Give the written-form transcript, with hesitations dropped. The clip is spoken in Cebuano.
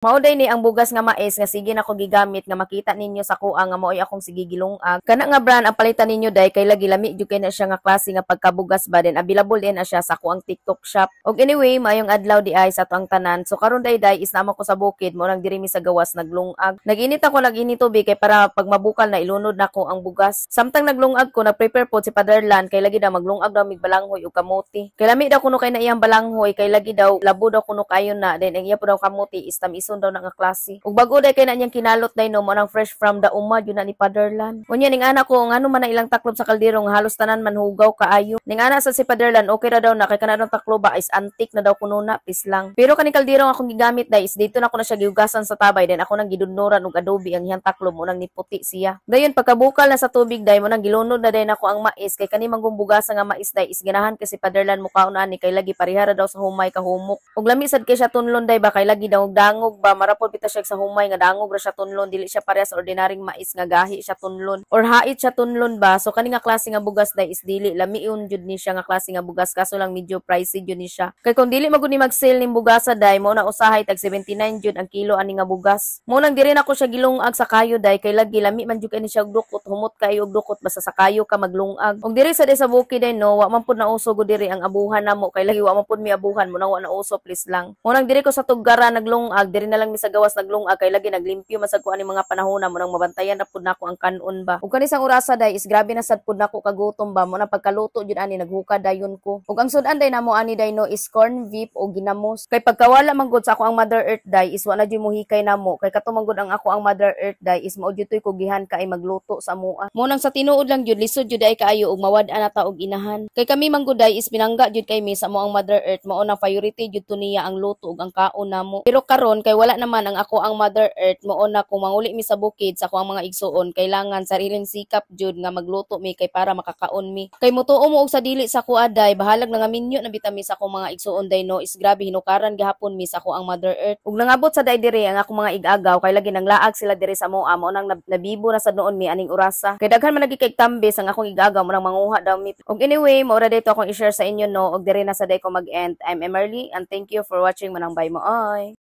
Mao day ni ang bugas nga mais nga sige nako gigamit nga makita ninyo sa kuha nga mao'y akong sige gilungag. Kana nga brand ang palitan ninyo day kay lagi lami jud kay na siya nga klase nga pagkabugas ba, then available din na siya sa akuang TikTok Shop. Og anyway, maayong adlaw di ay sa atoang tanan. So karon day day is naman ko sa bukid mo nang diri mi sa gawas naglungag. Nag-init ako, nag-init tubig kay para pag mabukal na ilunod nako ang bugas. Samtang naglungag ko, nag-prepare pod si Paderlan kay lagi daw maglungag daw mig balanghoy ug kamote. Kay lami daw kuno kay na iyang balanghoy kay lagi daw labo daw kuno kayo na, then ang iya po daw kamote is tamison daw na nga klase. Ug bag-o day kay na niyang kinalot day no, mo nang fresh from the uma jud na ni Paderlan. Unya ning ana ko ngano man na ilang taklob sa kaldero nga halos tanan man hugaw kaayo. Ning ana sa si Paderlan, okay ra daw na kay kana daw takloba is antique na daw kuno na, please lang. Pero kaning kaldero nga akong gigamit day is dito na ko na siya gihugasan sa tabay, then ako nang gidudnoran og adobe ang iyang taklob mo nang niputi siya. Dayon pagkabukal na sa tubig day mo nang gilunod na day nako ang mais kay kani manggong bugasan nga mais day is ganahan kasi Paderlan mo kaon ani kay lagi parehara daw sa humay kahumok. Ug lami sad kay siya tunlon day ba kay lagi daw dangog ba, marapod bita siya sa humay nga dangog ra siya tunlon, dili siya pareha sa ordinaryong mais nga gahi siya tunlon or hait siya tunlon ba. So kani nga klase nga bugas day is dili lamiun jud ni siya nga klase nga bugas, kaso lang medyo pricey jud ni siya. Kay kung dili magud ni mag-sale ning bugasa day mo na usahay tag 79 jud ang kilo ani nga bugas. Mo nang diri nako siya gilungag sa kayo day kay lagi lami man jud kay ni siya og dukot, humot kaayo og dukot basta sa kayo ka maglungag. Og diri sa day sa bukid day no, wa man pud nauso gud diri ang abuhan namo kay lagi wa man pud mi abuhan mo nang wa nauso, please lang. Mo nang diri ko sa tuggaran naglungag, diri na lang mi sa gawas naglungag kay lagi naglimpyo man sad ko ani mga panahon na mo nang mabantayan na pud nako ang kanon ba. Ug kanisang orasa day is grabe na sad pud nako kagutom ba, mo nang pagkaluto jud ani naghuka dayon ko. Ug ang sudan day namo ani day no is corn beef o ginamos. Kay pagkawala man gud sa ako ang Mother Earth day is wa na jud mohikay namo kay kato man gud ang ako ang Mother Earth day is mao jud toy kugihan ka ay magluto sa amoa. Mo nang sa tinuod lang jud lisod jud ay kaayo og mawad-an na ta og inahan. Kay kami man gud day is pinangga jud kay mi sa mo ang Mother Earth, mao nang priority jud to niya ang luto ug ang kaon namo. Pero karon kay wala naman ang ako ang Mother Earth, mao na kung manguli mi sa bukid sa ako ang mga igsuon kailangan sariling sikap jud nga magluto mi kay para makakaon mi. Kay mutuo mo og sa dili sa ko aday bahalag nga minyo na bita mi sa akong mga igsuon day no is grabe hinukaran gihapon mi sa ako ang Mother Earth. Ug nangabot sa day diri ang akong mga igagaw kay lagi nang laag sila diri sa moa, mao nang nabibo na sa noon mi aning orasa. Kay daghan man lagi kay tambis ang akong igagaw mo nang manguha daw mi. Og anyway, mao ra dito akong i-share sa inyo no, og diri na sa day ko mag-end. I'm Emerly and thank you for watching, manang bye mo oy.